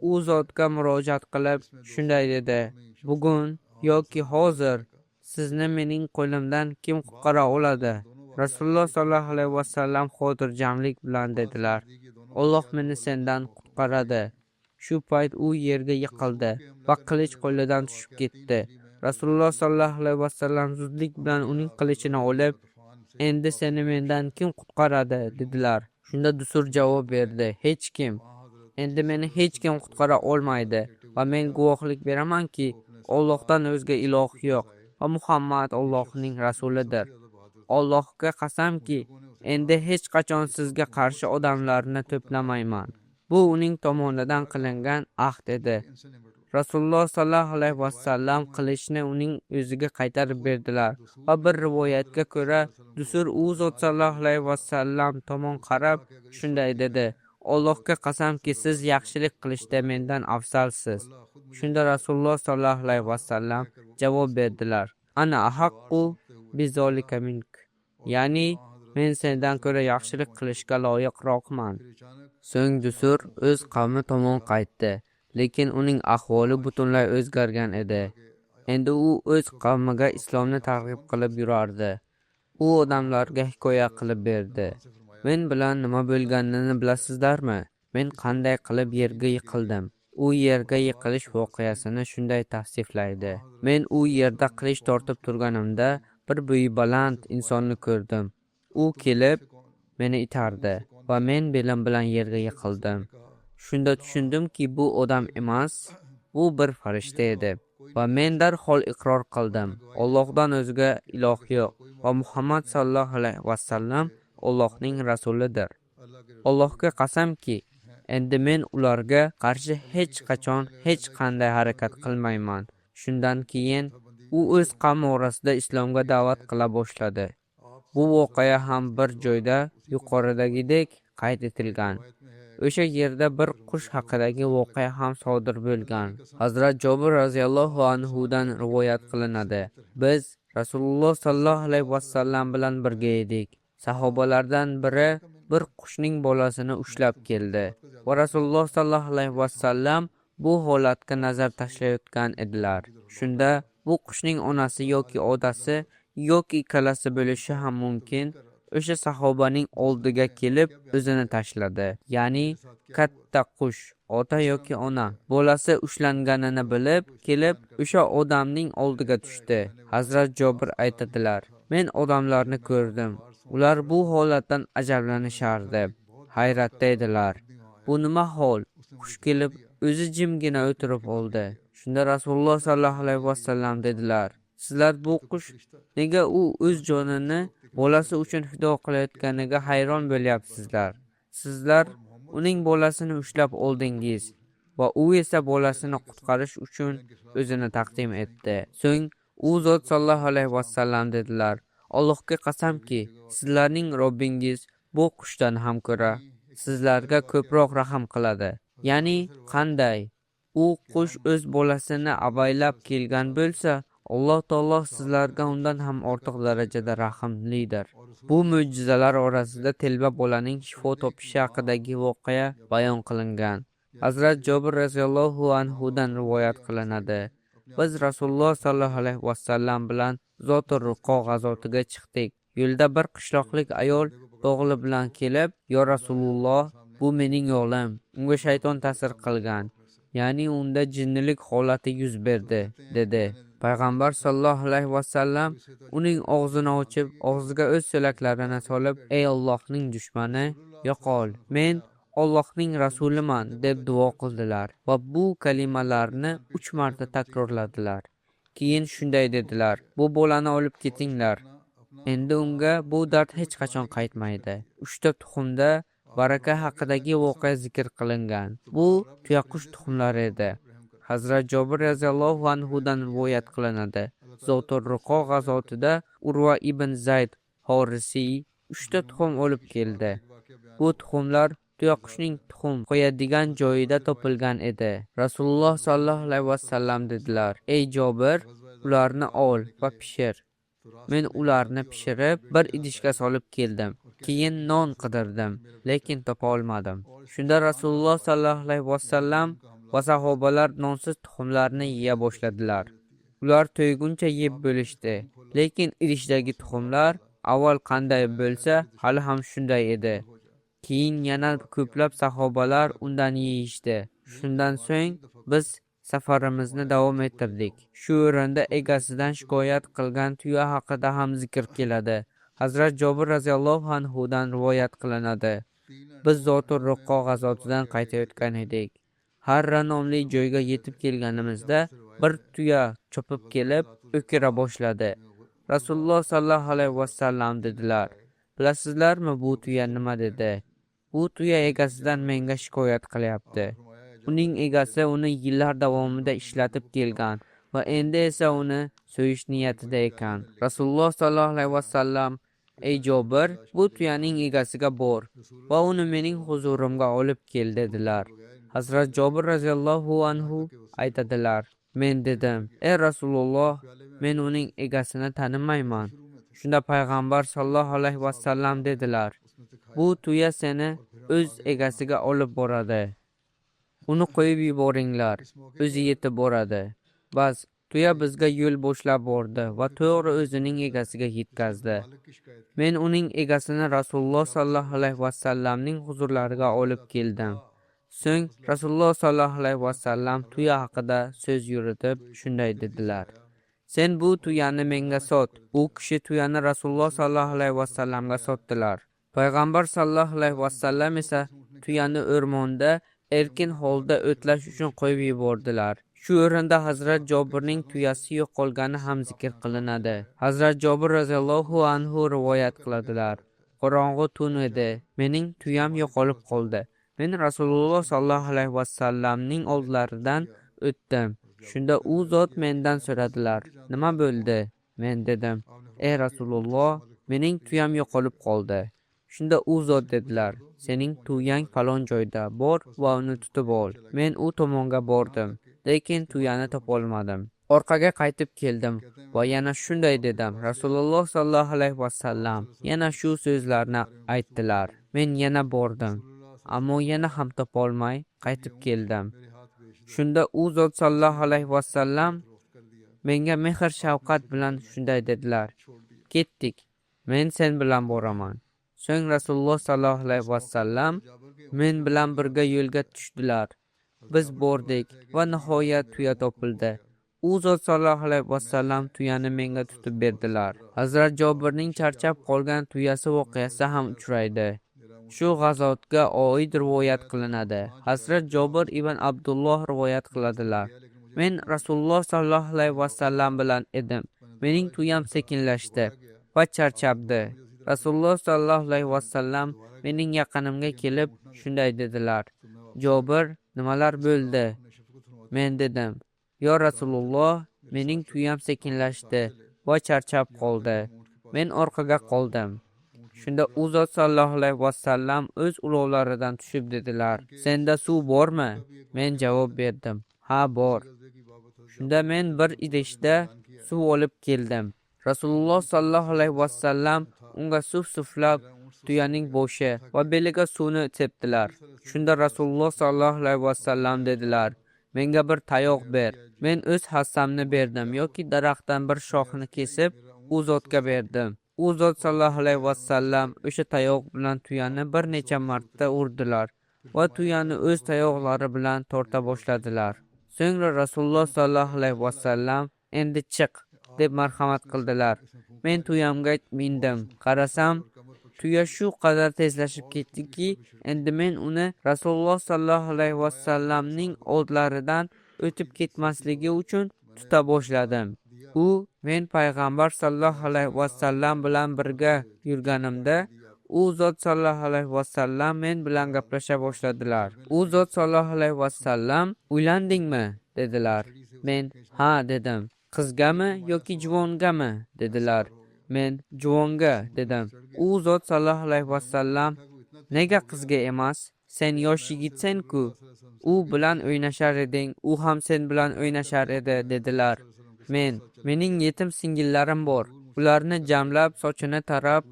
u zotga murojaat qilib shunday dedi: "Bugun yoki hozir sizni mening qo'limdan kim qutqara oladi?" Rasululloh sollallohu alayhi vasallam xotirjamlik bilan dedilar: "Alloh meni sendan qutqaradi." Shu payt u yerga yiqildi va qilich qo'lidan tushib ketdi. Rasululloh sollallohu alayhi vasallam zudlik bilan uning qilichini olib, "Endi seni mendan kim qutqaradi?" dedilar. Shunda Dusur javob berdi: "Hech kim. Endi meni hech kim qutqara olmaydi va men guvohlik beramanki, Allohdan o'zga iloh yo'q va Muhammad Allohning rasulidir. Allohga qasamki, endi hech qachon sizga qarshi odamlarni to'plamayman." Bu uning tomonidan qilingan ahd edi. Rasululloh sollallohu alayhi vasallam qilichni uning o'ziga qaytarib berdilar va bir rivoyatga ko'ra Dusur u zot sollallohu alayhi vasallam tomon qarab shunday dedi: "Allohga qasamki, siz yaxshilik qilishda mendan afzalsiz." Shunda Rasululloh sollallohu alayhi vasallam javob berdilar: "Ana ahaqqu bizolika mink." Ya'ni men sendan ko'ra yaxshilik qilishga loyiqroqman. So'ng Dusur o'z qavmi tomon qaytdi, lekin uning ahvoli butunlay o'zgargan edi. Endi u o'z qavmiga islomni targ'ib qilib yurardi. U odamlarga hikoya qilib berdi: "Men bilan nima bo'lganini bilasizlarmi? Men qanday qilib yerga yiqildim?" U yerga yiqilish voqeasini shunday tavsiflaydi: "Men u yerda qilich tortib turganimda bir bo'yi baland insonni ko'rdim. U kelib meni itardi va men belim bilan yerga yiqildim. Shunda tushundimki, bu odam emas, bu bir farishta edi va men darhol iqror qildim: Allohdan o'zga iloh yo'q va Muhammad sollallohu alayhi vasallam Allohning rasulidir. Allohga qasamki, endi men ularga qarshi hech qachon hech qanday harakat qilmayman." Shundan keyin u o'z qavmi orasida islomga da'vat qila boshladi. Bu voqea ham bir joyda yuqoridagidek qayd etilgan. O'sha yerda bir qush haqidagi voqea ham sodir bo'lgan. Hazrat Jobir roziyallohu anhudan rivoyat qilinadi: "Biz Rasululloh sollallohu alayhi vasallam bilan birga edik. Sahobalardan biri bir qushning bolasini ushlab keldi va Rasululloh sollallohu alayhi vasallam bu holatga nazar tashlayotgan edilar. Shunda bu qushning onasi yoki otasi yoki ikkalasi bo'lishi ham mumkin, o'sha sahobaning oldiga kelib o'zini tashladi. Ya'ni katta qush, ota yoki ona, bolasi ushlanganini bilib, kelib o'sha odamning oldiga tushdi. Hazrat Jobir aytadilar: Men odamlarni ko'rdim. Ular bu holatdan ajablanishardi, hayratda edilar. Bu nima hol? Qush kelib o'zi jimgina o'tirib oldi. Shunda Rasululloh sollallohu alayhi vasallam dedilar: Sizlar bu qush nega u o'z jonini bolasi uchun fido qilayotganiga hayron bo'lyapsizlar. Sizlar uning bolasini ushlab oldingiz va u esa bolasini qutqarish uchun o'zini taqdim etdi. So'ng u zot sollallohu alayhi vasallam dedilar: Allohga qasamki, sizlarning Robbingiz bu qushdan ham ko'ra sizlarga ko'proq rahm qiladi. Ya'ni qanday? U qush o'z bolasini avaylab kelgan bo'lsa, Alloh taolo sizlarga undan ham ortiq darajada rahimlidir. Bu mo'jizalar orasida telba bolaning shifo topishi haqidagi voqea bayon qilingan. Hazrat Jobir roziyallohu anhudan rivoyat qilinadi. Biz Rasululloh sollallohu alayhi vasallam bilan Zotur Ruqo g'azotiga chiqdik. Yo'lda bir qishloqlik ayol o'g'li bilan kelib, "Yo Rasululloh, bu mening o'g'lim. Unga shayton ta'sir qilgan. Ya'ni unda jinnilik holati yuz berdi", dedi. Payg'ambar sollallohu alayhi vasallam uning og'zini ochib, og'ziga o'z so'laklarini solib, "Ey Allohning dushmani, yo'qol. Men Allohning rasuliman", deb duo qildilar va bu kalimalarni 3 marta takrorladilar. Keyin shunday dedilar: "Bu bolani olib ketinglar. Endi unga bu dard hech qachon qaytmaydi." 3 ta tuxumda baraka haqidagi voqea zikr qilingan. Bu tuyaqush tuxumlari edi. Hazrat Jobir roziyallohu anhudan rivoyat qilinadi. Zotur Ruqo g'azotida Urva ibn Zayd Horisiy 3 ta tuxum olib keldi. Bu tuxumlar tuyaqushning tuxum qo'yadigan joyida topilgan edi. Rasululloh sollallohu alayhi vasallam dedilar: "Ey Jobir, ularni ol va pishir." Men ularni pishirib, bir idishga solib keldim. Keyin non qidirdim, lekin topa olmadim. Shunda Rasululloh sollallohu alayhi vasallam va sahobalar nonsiz tuxumlarni yeya boshladilar. Ular to'yguncha yeb bo'lishdi, lekin idishdagi tuxumlar avval qanday bo'lsa, hali ham shunday edi. Keyin yana ko'plab sahobalar undan yeyishdi. Shundan so'ng biz safarimizni davom ettirdik. Shu o'rinda egasidan shikoyat qilgan tuya haqida ham zikr keladi. Hazrat Jobir roziyallohu anhudan rivoyat qilinadi. Biz Zotur Ruqo g'azotidan qaytayotgan edik. Harra nomli joyga yetib kelganimizda bir tuya chopib kelib o'kira boshladi. Rasululloh sollallohu alayhi vasallam dedilar: "Bilasizlarmi, bu tuya nima dedi? Bu tuya egasidan menga shikoyat qilyapti. Uning egasi uni yillar davomida ishlatib kelgan va endi esa uni so'yish niyatida ekan." Rasululloh sollallohu alayhi vasallam: "Ey Jobir, bu tuyaning egasiga bor va uni mening huzurimga olib kel", dedilar. Hazrat Jobir roziyallohu anhu aytadilar: Men dedim: "Ey Rasululloh, men uning egasini tanimayman." Shunda payg'ambar sollallohu alayhi vasallam dedilar: "Bu tuya seni o'z egasiga olib boradi. Uni qo'yib yuboringlar, o'zi yetib boradi." Bas, tuya bizga yo'l boshlab bordi va to'g'ri o'zining egasiga yetkazdi. Men uning egasini Rasululloh sollallohu alayhi vasallamning huzurlariga olib keldim. So'ng Rasululloh sollallohu alayhi vasallam tuya haqida so'z yuritib shunday dedilar: "Sen bu tuyani menga sot." U kishi tuyani Rasululloh sollallohu alayhi vasallamga sotdilar. Payg'ambar sollallohu alayhi vasallam esa tuyani o'rmonda erkin holda o'tlash uchun qo'yib yubordilar. Shu o'rinda Hazrat Jobirning tuyasi yo'qolgani ham zikr qilinadi. Hazrat Jobir roziyallohu anhu rivoyat qiladilar: Qorong'u tun edi. Mening tuyam yo'qolib qoldi. Men Rasululloh sollallohu alayhi vasallamning oldilaridan o'tdim. Shunda u zot mendan so'radilar: "Nima bo'ldi?" Men dedim: "Ey Rasululloh, mening tuyam yo'qolib qoldi." Shunda u zot dedilar: "Sening tuyang falon joyda, bor va uni tutib ol." Men u tomonga bordim, lekin tuyani topolmadim. Orqaga qaytib keldim va yana shunday dedim. Rasululloh sollallohu alayhi vasallam yana shu so'zlarni aytdilar. Men yana bordim, ammo yana ham topolmay qaytib keldim. Shunda u zot sollallohu alayhi vasallam menga mehr shafqat bilan shunday dedilar: "Ketdik, men sen bilan boraman." So'ng Rasululloh sollallohu alayhi vasallam men bilan birga yo'lga tushdilar. Biz bordik va nihoyat tuya topildi. U zot sollallohu alayhi vasallam tuyani menga tutib berdilar. Hazrat Jobirning charchab qolgan tuyasi voqeasi ham uchraydi. Shu g'azotga oid rivoyat qilinadi. Hazrat Jobir ibn Abdulloh rivoyat qiladilar: Men Rasululloh sollallohu alayhi vasallam bilan edim. Mening tuyam sekinlashdi va charchabdi. Rasululloh sollallohu alayhi vasallam mening yaqinimga kelib shunday dedilar: "Jobir, nimalar bo'ldi?" Men dedim: "Yo Rasululloh, mening tuyam sekinlashdi va charchab qoldi. Men orqaga qoldim." Shunda u zot sollallohu alayhi vasallam o'z ulovlaridan tushib dedilar: "Senda suv bormi?" Men javob berdim: "Ha, bor." Shunda men bir idishda suv olib keldim. Rasululloh sollallohu alayhi vasallam unga suv suflab, tuyaning boshi va beliga suvni sepdilar. Shunda Rasululloh sollallohu alayhi vasallam dedilar: "Menga bir tayoq ber. Men o'z hassamni berdim yoki daraxtdan bir shoxni kesib u zotga berdim." U zot sollallohu alayhi vasallam o'sha tayoq bilan tuyani bir necha marta urdilar va tuyani o'z tayoqlari bilan torta boshladilar. So'ngra Rasululloh sollallohu alayhi vasallam: "Endi chiq", deb marhamat qildilar. Men tuyamga mindim. Qarasam, tuya shu qadar tezlashib ketdiki, endi men uni Rasululloh sollallohu alayhi vasallamning oldlaridan o'tib ketmasligi uchun tuta boshladim. U men payg'ambar sollallohu alayhi vasallam bilan birga yurganimda, u zot sollallohu alayhi vasallam men bilan gaplasha boshladilar. U zot sollallohu alayhi vasallam: "Uylandingmi?" dedilar. Men: "Ha", dedim. "Qizgami yoki juvongami?" dedilar. Men: "Juvonga", dedim. U zot sollallohu alayhi vasallam: "Nega qizga emas? Sen yosh yigitsen-ku. U bilan o'ynashar eding, u ham sen bilan o'ynashar edi", dedilar. Men: "Mening yetim singillarim bor. Ularni jamlab, sochini tarab,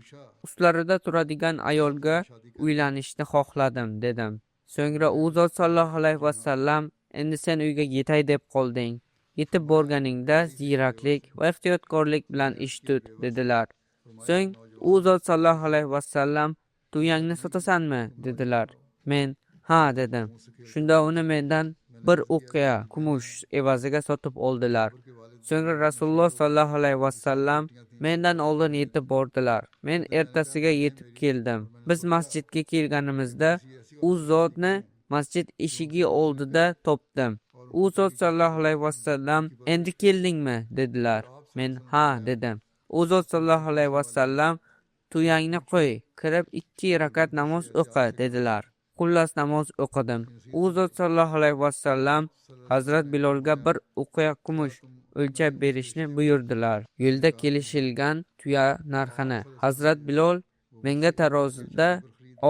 ustlarida turadigan ayolga uylanishni xohladim", dedim. So'ngra u zot sollallohu alayhi vasallam: "Endi sen uyga yetay deb qolding. Yetib borganingda ziyraklik va ehtiyotkorlik bilan ish tut", dedilar. So'ng u zot sollallohu alayhi vasallam: "Tuyangni sotasanmi?" dedilar. Men: "Ha", dedim. Shunda uni mendan bir uqiya kumush evaziga sotib oldilar. So'ngra Rasululloh sollallohu alayhi vasallam mendan oldin yetib bordilar. Men ertasiga yetib keldim. Biz masjidga kelganimizda u zotni masjid eshigi oldida topdim. U zot sollallohu alayhi vasallam: "Endi keldingmi?" dedilar. Men: "Ha", dedim. U zot sollallohu alayhi vasallam: "Tuyangni qo'y, kirib 2 rakat namoz o'qi", dedilar. Xullas, namoz o'qidim. U zot sollallohu alayhi vasallam Hazrat Bilolga bir uqiya kumush o'lchab berishni buyurdilar. Yo'lda kelishilgan tuya narxini Hazrat Bilol menga tarozida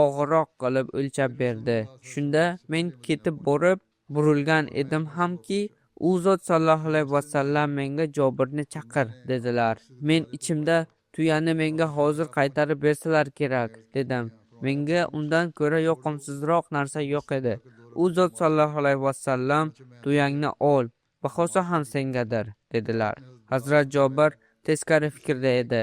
og'irroq qilib o'lchab berdi. Shunda men ketib borib burilgan edim hamki, u zot sollallohu alayhi vasallam menga: "Jobirni chaqir", dedilar. Men ichimda: "Tuyani menga hozir qaytarib bersalar kerak", dedim. Menga undan ko'ra yoqimsizroq narsa yo'q edi. U zot sollallohu alayhi vasallam: "Tuyangni ol, bahosi ham sengadir", dedilar. Hazrat Jobir teskari fikrda edi.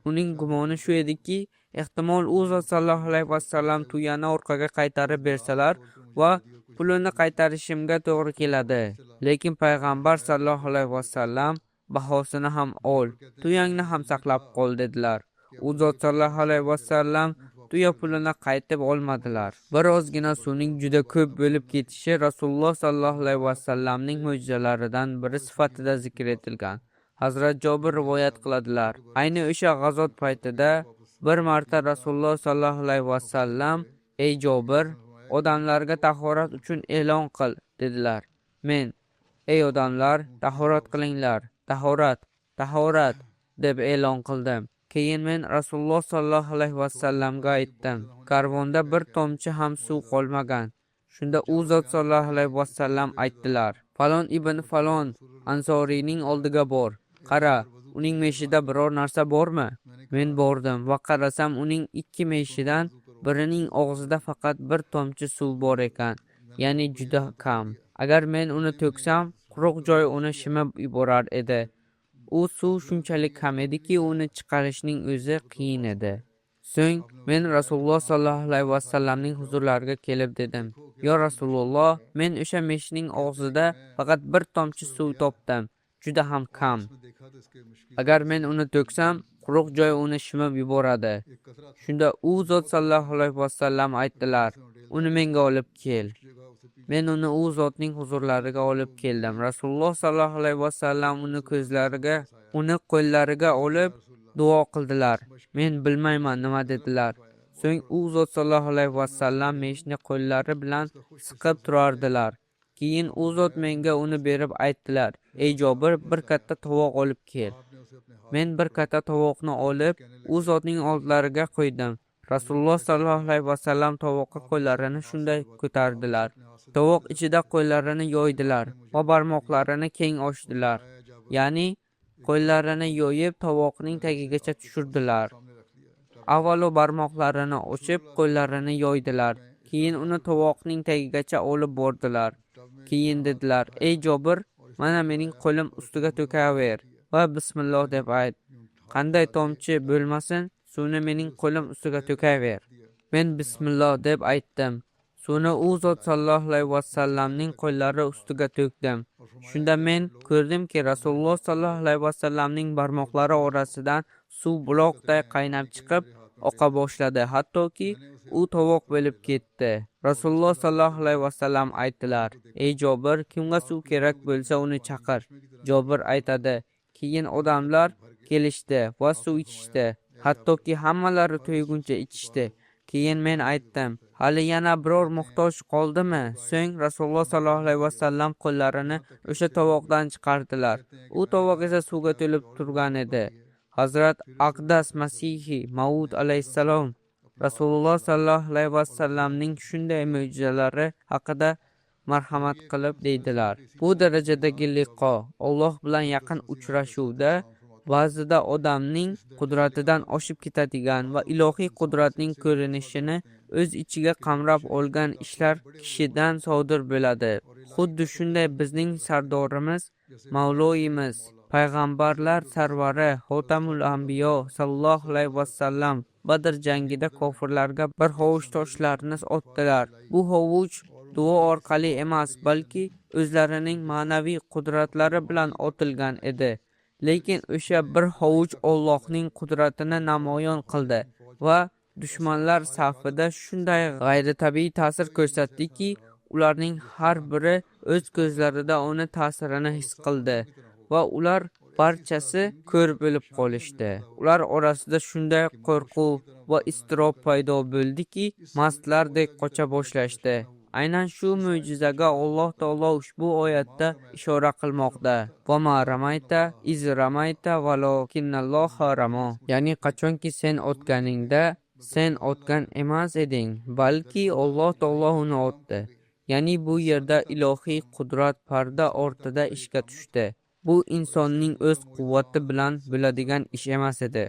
Uning gumoni shu ediki, ehtimol u zot sollallohu alayhi vasallam tuyani orqaga qaytarib bersalar va pulini qaytarishimga to'g'ri keladi. Lekin payg'ambar sollallohu alayhi vasallam: "Bahosini ham ol, tuyangni ham saqlab qol", dedilar. U zot sollallohu alayhi vasallam tuya pulini qaytib olmadilar. Bir ozgina suvning juda ko'p bo'lib ketishi Rasululloh sollallohu alayhi vasallamning mo'jizalaridan biri sifatida zikr etilgan. Hazrat Jobir rivoyat qiladilar: Ayni o'sha g'azot paytida bir marta Rasululloh sollallohu alayhi vasallam: "Ey Jobir, odamlarga tahorat uchun e'lon qil", dedilar. Men: "Ey odamlar, tahorat qilinglar, tahorat, tahorat", deb e'lon qildim. Keyin men Rasululloh sollallohu alayhi vasallamga aytdim: "Karvonda bir tomchi ham suv qolmagan." Shunda u zot sollallohu alayhi vasallam aytdilar: "Falon ibn falon Ansoriyning oldiga bor. Qara, uning meshida biror narsa bormi?" Men bordim va qarasam, uning 2 meshidan birining og'zida faqat bir tomchi suv bor ekan, ya'ni juda kam. Agar men uni to'ksam, quruq joy uni shimib yuborar edi. U suv shunchalik kam ediki, uni chiqarishning o'zi qiyin edi. So'ng men Rasululloh sollallohu alayhi vasallamning huzurlariga kelib dedim: "Yo Rasululloh, men o'sha meshning og'zida faqat bir tomchi suv topdim, juda ham kam. Agar men uni to'ksam, quruq joy uni shimib yuboradi." Shunda u zot sollallohu alayhi vasallam aytdilar: "Uni menga olib kel." Men uni u zotning huzurlariga olib keldim. Rasululloh sollallohu alayhi vasallam uni qo'llariga olib duo qildilar. Men bilmayman nima dedilar. So'ng u zot sollallohu alayhi vasallam meshni qo'llari bilan siqib turardilar. Keyin u zot menga uni berib aytdilar: "Ey Jobir, bir katta tovoq olib kel." Men bir katta tovoqni olib, u zotning oldlariga qo'ydim. Rasululloh sollallohu alayhi vasallam tovoqqa qo'llarini shunday ko'tardilar. Tovoq ichida qo'llarini yoydilar va barmoqlarini keng ochdilar. Ya'ni Qo'llarini yoyib tovoqning tagigacha tushirdilar. Avvalo barmoqlarini ochib qo'llarini yoydilar. Keyin uni tovoqning tagigacha olib bordilar. Keyin dedilar: "Ey Jobir, mana mening qo'lim ustiga to'kaver va bismillah deb ayt. Qanday tomchi bo'lmasin, suvni mening qo'lim ustiga to'kaver." Men bismillah deb aytdim. Suvni u zot sallallohu alayhi vasallamning qo'llari ustiga to'kdim. Shunda men ko'rdimki, Rasululloh sallallohu alayhi vasallamning barmoqlari orasidan suv buloqday qaynab chiqib oqa boshladi, hattoki u tovoq bo'lib ketdi. Rasululloh sallallohu alayhi vasallam aytdilar: "Ey Jobir, kimga suv kerak bo'lsa uni chaqir." Jobir aytadi: keyin odamlar kelishdi va suv ichishdi, hattoki hammalari to'yguncha ichishdi. Keyin men aytdim: hali yana biror muhtoj qoldimi? So'ng Rasululloh sallallohu alayhi vasallam qo'llarini o'sha tovoqdan chiqardilar. U tovoq esa suvga to'lib turgan edi. Hazrat Aqdas Masihi Maud alayhissalom Rasululloh sallallohu alayhi vasallamning shunday mo'jizalari haqida marhamat qilib deydilar: bu darajadagi liqo, Alloh bilan yaqin uchrashuvda ba'zida odamning qudratidan oshib ketadigan va ilohiy qudratning ko'rinishini o'z ichiga qamrab olgan ishlar kishidan sodir bo'ladi. Xuddi shunday bizning sardorimiz, mavloyimiz, payg'ambarlar sarvari Xotamul Anbiyo sallallohu alayhi vasallam Badr jangida kofirlarga bir hovuch toshlarni otdilar. Bu hovuch duo orqali emas, balki o'zlarining ma'naviy qudratlari bilan otilgan edi. Lekin o'sha bir hovuch Allohning qudratini namoyon qildi va dushmanlar safida shunday g'ayritabiiy ta'sir ko'rsatdiki, ularning har biri o'z ko'zlarida uni ta'sirini his qildi va ular barchasi ko'r bo'lib qolishdi. Ular orasida shunday qo'rquv va iztirob paydo bo'ldiki, mastlardek qocha boshlashdi. Aynan shu mo'jizaga Alloh taolo ushbu oyatda ishora qilmoqda. Va ma ramayta iz ramayta valokinnalloha ramo. Ya'ni qachonki sen otganingda sen otgan emas eding, balki Alloh taolo uni otdi. Ya'ni bu yerda ilohiy qudrat parda ortida ishga tushdi. Bu insonning o'z quvvati bilan bo'ladigan ish emas edi.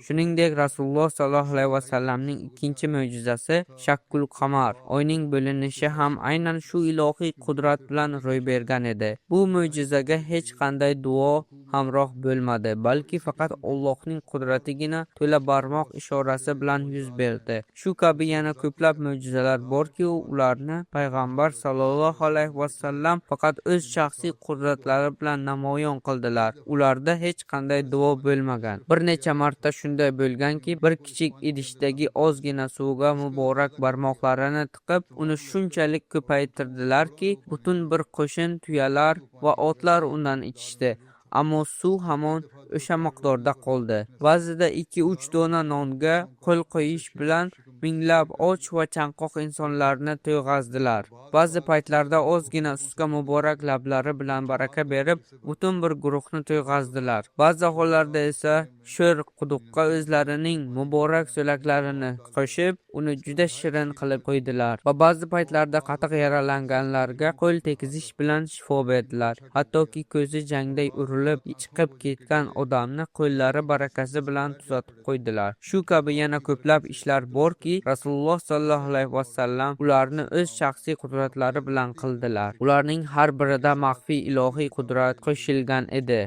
Shuningdek, Rasululloh sallallohu alayhi vasallamning ikkinchi mo'jizasi Shakkul Qamar, oyning bo'linishi ham aynan shu ilohiy qudrat bilan ro'y bergan edi. Bu mo'jizaga hech qanday duo hamroh bo'lmadi, balki faqat Allohning qudratigina to'la barmoq ishorasi bilan yuz berdi. Shu kabi yana ko'plab mo'jizalar borki, ularni payg'ambar sallallohu alayhi vasallam faqat o'z shaxsiy qudratlari bilan namoyon qildilar. Ularda hech qanday duo bo'lmagan. Bir necha marta shunday bo'lganki, bir kichik idishdagi ozgina suvga muborak barmoqlarini tiqib, uni shunchalik ko'paytirdilarki, butun bir qo'shin tuyalar va otlar undan ichishdi. Ammo suv hamon o'sha miqdorda qoldi. Ba'zida 2-3 dona nonga qo'l qo'yish bilan minglab och va chanqoq insonlarni to'yg'azdilar. Ba'zi paytlarda ozgina sutga muborak lablari bilan baraka berib, butun bir guruhni to'yg'azdilar. Ba'zi hollarda esa sho'r quduqqa o'zlarining muborak so'laklarini qo'shib, uni juda shirin qilib qo'ydilar va ba'zi paytlarda qattiq yaralanganlarga qo'l tegizish bilan shifo berdilar. Hattoki ko'zi jangday urilib chiqib ketgan odamni qo'llari barakasi bilan tuzatib qo'ydilar. Shu kabi yana ko'plab ishlar borki, Rasululloh sallallohu alayhi vasallam ularni o'z shaxsiy qudratlari bilan qildilar. Ularning har birida maxfiy ilohiy qudrat qo'shilgan edi.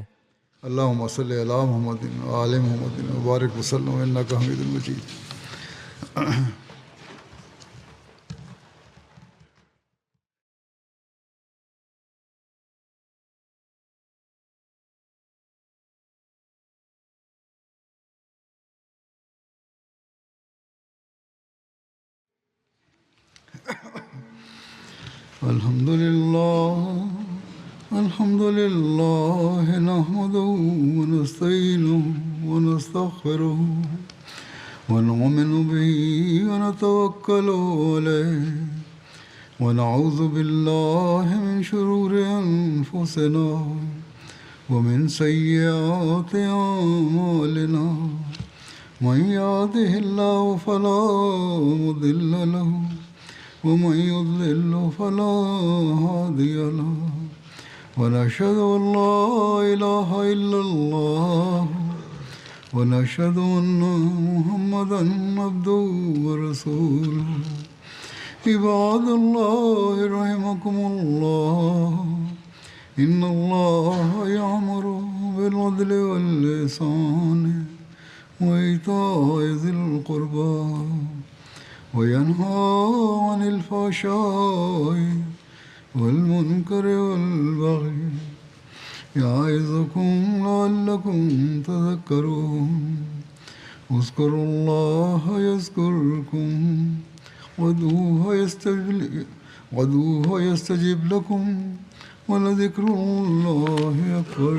Allahumma salli ala Muhammadin va ali Muhammadin va barik va sallim innaka Hamidum Majid. الحمد لله الحمد لله نحمده ونستعينه ونستغفره ونؤمن به ونتوكل عليه ونعوذ بالله من شرور أنفسنا ومن سيئات أعمالنا من يهده الله فلا مضل له ومن يضلل فلا هادي له ونشهد أن لا إله إلا الله ونشهد أن محمدا عبده ورسوله. عباد الله رحمكم الله، إن الله يأمر بالعدل والإحسان وإيتاء ذي القربى وينهى عن الفحشاء والمنكر والبغي يعظكم لعلكم تذكرون. اذكروا الله يذكركم وادعوه يستجب لكم ولذكر الله أكبر.